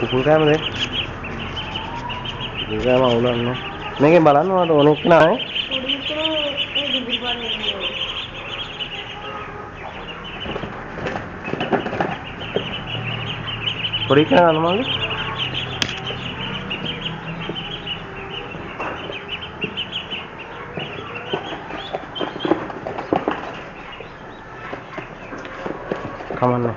කුකුල් කෑම දෙන්න. කුකුල් කෑම අවුලක් නෑ. මේකෙන් බලන්න ඔයාලට ඕන එක්ක නෑ. පොඩි එක්කෙනා ඒ දුඹුරු පාට නෙමෙයි. පොඩි එක්කෙනා ගන්න මල්ලි. කමන්නේ.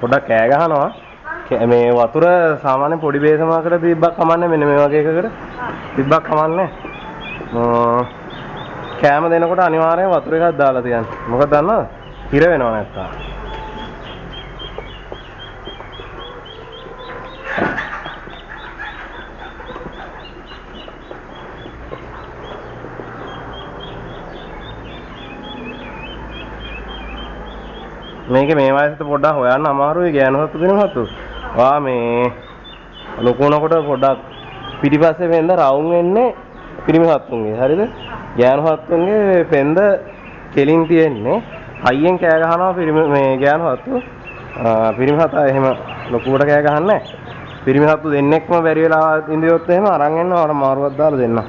පොඩ්ඩක් කෑ ගහනවා. මේ වතුර සාමාන්‍ය පොඩි බේසමකට තිබ්බක් කමන්නේ, මෙන්න මේ වගේ එකකට තිබ්බක් කමන්නේ. කෑම දෙනකොට අනිවාර්යයෙන් වතුර එකක් දාලා තියන්න. මොකද දන්නවද? හිර වෙනවා නැත්තම්. මේකේ මේ වයසට පොඩ්ඩක් හොයන්න අමාරුයි ගෑනු සත්තු පිරිමි සත්තු. ඔයා මේ ලොකු වෙනකොට පොඩ්ඩක් පිටිපස්සේ පෙන්ද රවුම් වෙන්නේ පිරිමි සත්තුන්ගේ. හරිද? ගෑනු සත්තුන්ගේ පෙන්ද කෙලින් තියෙන්නේ. හයියෙන් කෑ ගහනවා පිරිමි මේ ගෑනු සත්තු. පිරිමි සතා එහෙම ලොකුවට කෑ ගහන්නේ නැහැ. පිරිමි සත්තු දෙන්නෙක්ම බැරි වෙලා ඉඳියොත් එහෙම අරන් එන්න ඔයාලා මාරුවක් දාලා දෙන්න.